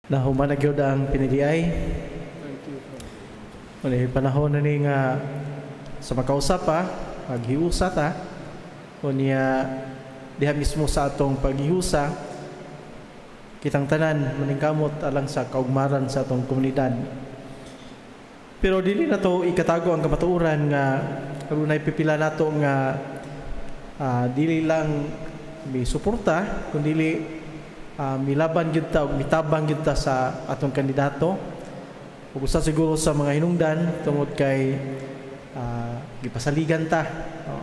Nahuman na gyud ang piniliay. Thank you, Father. Wala panahon na ni nga sa makausap pa, maghiusa ta. Unya diha mismo sa atong paghiusa, kitang tanan maningkamot alang sa kaugmaran sa atong komunidad. Pero dili na to ikatago ang kamatuoran nga adunay pipila nato nga dili lang mi suporta kundi milaban gyud ta ug mitabang gyud ta sa atong kandidato. Ug usa siguro sa mga hinungdan tungod kay gipasaligan ta, no?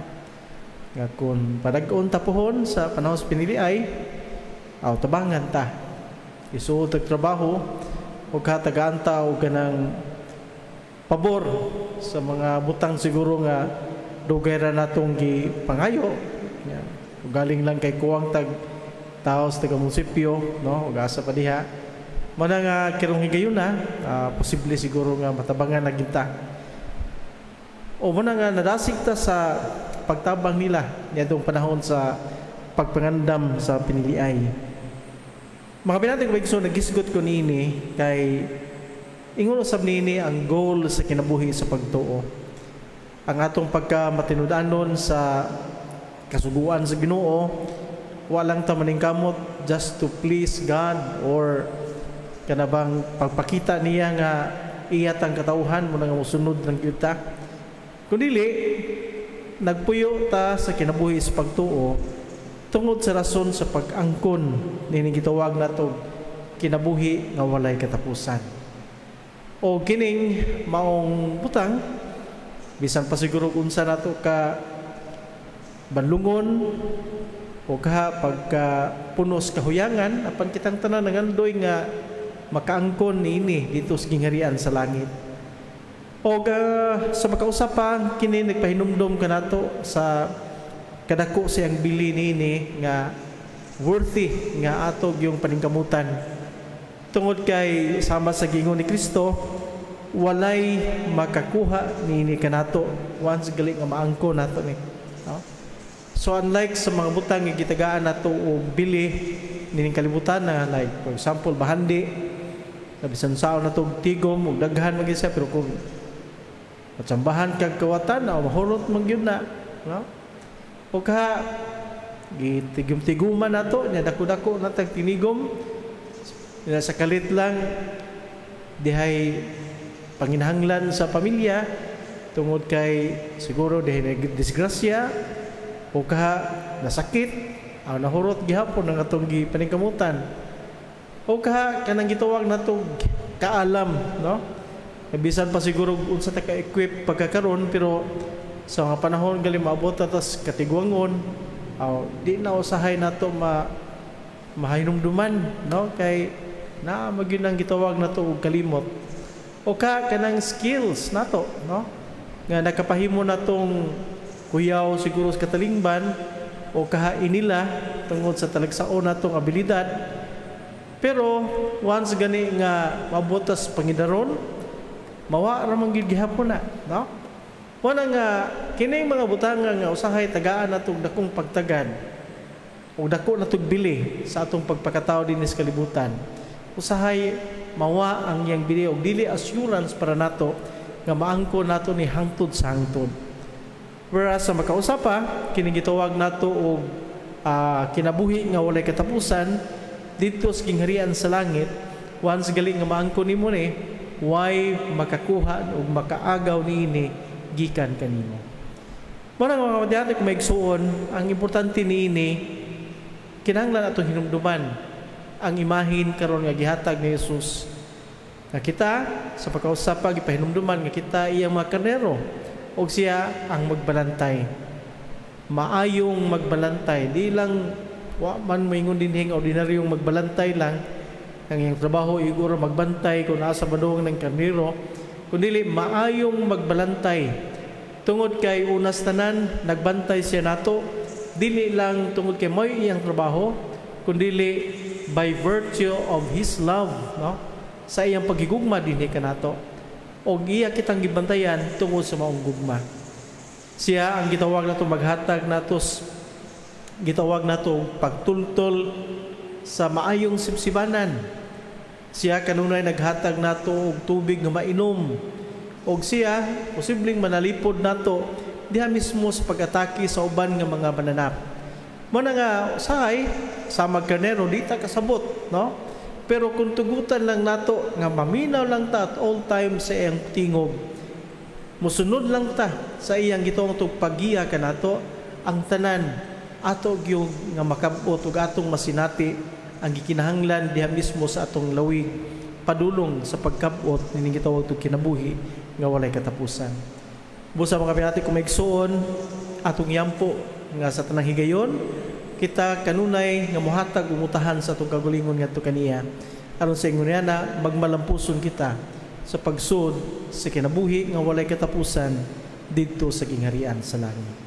Nga kung padag-on ta pohon sa panahon sa piniliay, aw tabangan ta. Isuod tag trabaho ug hatagaan ta og kanang pabor sa mga butang siguro nga dugay ra natong gipangayo. Yan. Ug galing lang kay kuwang tag tao sa taga munisipyo, no? Ug asa pa diha. Mao na nga karong higayuna, posible siguro nga matabangan na gyud ta. O mao na nga nadasig ta sa pagtabang nila niadtong panahon sa pagpangandam sa piniliay. Mga binatang so nagisgot ko niini kay ingon usab niini ang goal sa kinabuhi sa pagtuo. Ang atong pagka matinud-anon sa kasuguan sa Ginoo, walang ta maningkamot just to please God or kanabang pagpakita niya nga iya tang katauhan mo na nga mosunod ng kita. Kundili nagpuyo ta sa kinabuhi sa pagtuo tungod sa rason sa pag-angkon nining gitawag nato kinabuhi nga walay katapusan. O kining maong butang, bisan pa siguro unsa nato ka banlungon o kaha pagka punos kahuyangan, apan kitang tanan nangandoy nga makaangkon niini dito sa gingharian sa langit. O sa makausap pa kini nagpahinumdom kanato sa kadako siyang bili niini nga worthy nga ato yung paningkamutan tungod kay sama sa gingon ni Kristo, walay makakuha niini kanato once gali nga maangko nato ni, no? So unlike sa mga butang nga gitagaan nato og bili nining kalibutan na, like for example bahandi na bisan saon nato og tigom ug daghan man gyud siya, pero kung matsambahan kag kawatan o mahurot man gyud na, no? O kaha gitigom-tiguman nato nya dako-dako na tag tinigom nya, sa kalit lang dihay panginahanglan sa pamilya tungod kay siguro dihay disgrasya o kaha nasakit ang nahurot gihapon ang atong gipaningkamutan, o kaha kanang gitawag nato kaalam, no? Bisan pa siguro unsa ta ka-equip pagkakaron, pero sa mga panahon gali maabot ta tas katigwangon, aw di na usahay nato ma mahinumduman, no? Kay naa magyud ang gitawag nato og kalimot. O ka kanang skills nato, no, nga nakapahimo natong kuyaw siguro sa katalingban o kaha inila tungod sa talagsaon natong abilidad, pero once gani nga maabot tas pangidaron, mawa ra man gyud gihapon na, no? Wala nga kining mga butanga nga usahay tagaan natong dakong pagtagad o dako natong bili sa atong pagpakatao dinhi sa kalibutan, usahay mawa ang iyang bili og dili assurance para nato nga maangko nato ni hangtod sa hangtod. Whereas sa makausap pa kining gitawag nato og kinabuhi nga walay katapusan didto sa gingharian sa langit, once gali nga maangko nimo ni, way makakuha og makaagaw niini gikan kanimo. Mao na nga, mga kabatihan kung maigsuon, ang importante niini, kinahanglan atong hinumduman ang imahin karon nga gihatag ni Jesus. Nga kita sa pagkausap pa gipahinumduman nga kita iyang mga karnero ug siya ang magbalantay. Maayong magbalantay, di lang wa man moingon dinhi nga ordinaryong magbalantay lang ang iyang trabaho iguro magbantay kung nasa badong ng karnero, kundi maayong magbalantay tungod kay unas tanan nagbantay siya nato dili lang tungod kay mo'y iyang trabaho, kundi by virtue of his love, no, sa iyang paghigugma dinhi kanato og iya kitang gibantayan tungod sa maong gugma. Siya ang gitawag nato maghatag natos gitawag nato pagtultol sa maayong sibsibanan. Siya kanunay naghatag nato og tubig nga mainom. Og siya posibleng manalipod nato diha mismo sa pag-atake sa uban nga mga mananap. Mao na nga usahay sa magkarnero di ta kasabot, no? Pero kung tugutan lang nato nga maminaw lang ta at all times sa iyang tingog, musunod lang ta sa iyang gitawag tug paggiya kanato, ang tanan ato gyud nga makabot ug atong masinati ang gikinahanglan diha mismo sa atong lawig padulong sa pagkabot nining gitawag tug kinabuhi nga walay katapusan. Busa, mga pinati kong maigsuon, atong yampo nga sa tanang higayon kita kanunay nga mohatag ug mutahan sa atong kaugalingon ngadto kaniya, aron sa ingon niana magmalampuson kita sa pagsud sa kinabuhi nga walay katapusan didto sa gingharian sa langit.